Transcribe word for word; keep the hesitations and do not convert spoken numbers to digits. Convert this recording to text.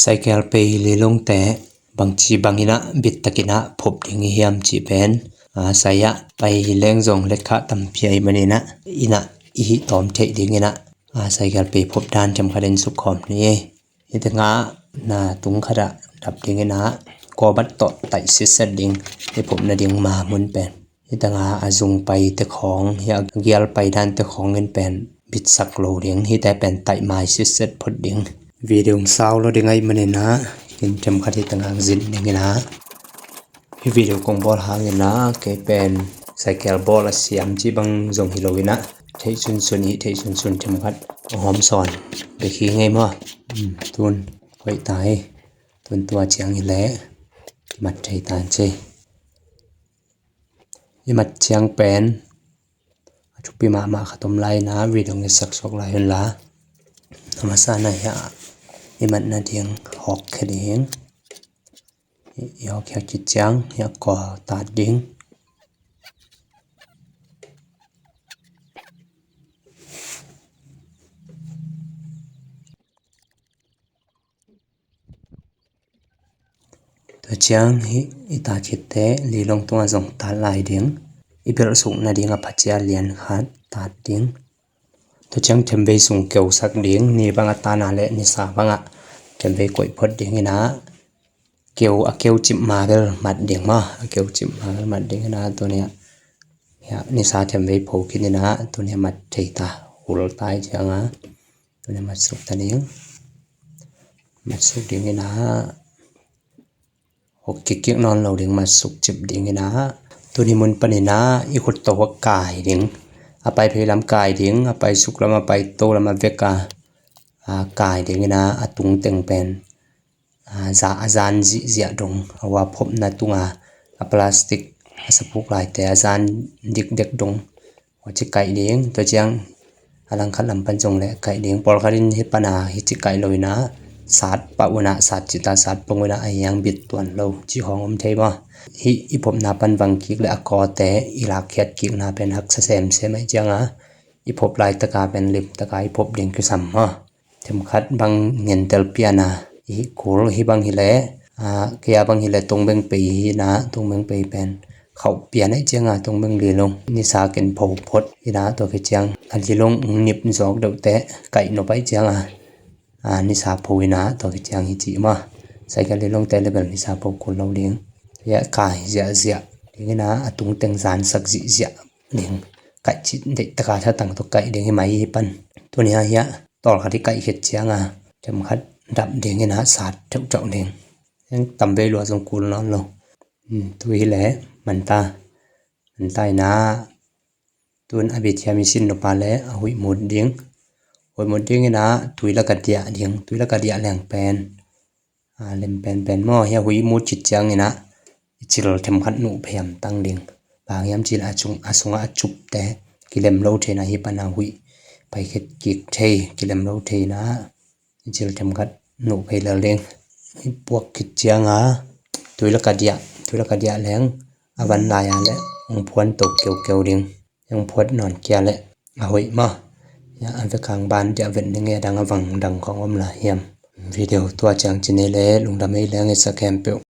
Cycle pei lilungte bangci bangin ah bittakin ah phop ding i hiam cih pen, a, sai ah pai leng zong letkhah tampi ahih manin ah, inn ah i hih tawm theih dingin ah, a, cycle pei phop dan themkhat in sukkhawm ni. Hih tengah na tung khat ah dap dingin ah, kawbat tawh taih sitset ding, i phop nading ma mun pen. Hih tengah a zung pai te khawng, hih a gial pai dan te khawng in pen bitsak lo ding, hihte pen taih mai sitset phot ding. Video sau lo ding ahih manin ah, inn themkhat hih tengah zin dingin ah, hih video kong bawl hangin ah, kei pen cycle bawl a siam cih bang zong hi loin ah, theih sunsun, hih theih sunsun themkhat hong hawm sawn bek hi ngei maw. Hmm, tun koih ta hi. Tun tua ciang hi leh kimat thei ta ci. I mat ciang pen a thupi mahmah khat om lai-in ah, video i sak suak lai un la. A masa na hiah i mat nading hawk khia ding. I hawk khia khit ciang hiah kua tat ding. Tua ciang hih i tat khitte lilong tungah zong tat lai ding. I belh suk nading a phacia lian khat tat ding. Tua ciang themvei sung keusak ding, ni bangah tana le nisa bangah themvei koih phot dingin ah, keu, a keu cip ma bel mat ding maw, a keu cip ma bel mat dingin ah, tuni ah, hiah nisa themvei pho khin in ah, tuni ah mat thei ta, hul ta hi ciang a. Tuni mat suk ta ding. Mat suk dingin ah, hawk kikkik nawn lo ding, mat suk cip dingin ah, tuni mun panin ah i khut tawh a kai ding. A pai phei lam kai ding, a pai suk lam, a pai to lam a vek a, a kai dingin ah, a tung teng pen, a za, a zan zihziah dong, a hua phopna tunga a plastic a sapuk laite a zan dikdek dong, hua ci kaih ding. Tua ciang a langkhat lam pan zong le kaih ding. Pawlkhat in hih pana hih ci kaih lo in ah, sat pah un ah, sat cita, sat pong un ah, a hiang bit tuan lo cih hong om thei maw. Hih i phopna pan vang kik le a kawte i lakkhiat kikna pen haksa semsem ahih ciang a, i phop laitaka pen limtaka i phop ding kisam maw. Themkhat bang ngentel pian a, i hih kul hih bang hileh, a, kei a bang hileh tongbeng pei hi in ah, tongbeng pei pen khauh pian ahih ciang a, tongbeng lilong nisa ken pho phot in ah, tua khit ciang a lilong nip zawk deuh teh kaih nop ahih ciang a, a, nisa pho in ah, tua khit ciang hi cih maw. Cycle lilongte le bel nisa pho kul lo ding. Hiah kai ziahziah dingin ah, a tung teng zansak zihziah ding. Kaih cih deihtaka thatang tawh kaih ding hi mai hi pan. Tuni ah hiah tawlkhat i kaih khit ciang a, themkhat dap dingin ah sat theuhtheuh ding. Hiang tamvei lua zong kul nawn lo. Hmm, tu hileh manta, manta in ah, tun a bithiam i sin nupa le a huih mut ding. Huih mut dingin ah tui laka diah ding, tui laka diah leng pen, a, lem penpen maw, hiah huih mut khit ciangin ah i cil themkhat nuh phei hamtang ding. Bang hiam cih leh a sung, a sungah a cupte kilem lo thei in ah, hih pana huih pai khit kik thei, kilem lo thei in ah i cil themkhat nuh phei lel ding. I puak khit ciang a tui laka diah, tui laka diah leng a van lai a le hong phuan to keukeu ding. Hong phuat nawn kia le a hoih maw. Hiah a vekang ban diah vet ning e, a dang a vang dang khong om la hiam. Video tua ciang ci ni le, lungdam ei leng i sa khempeuh.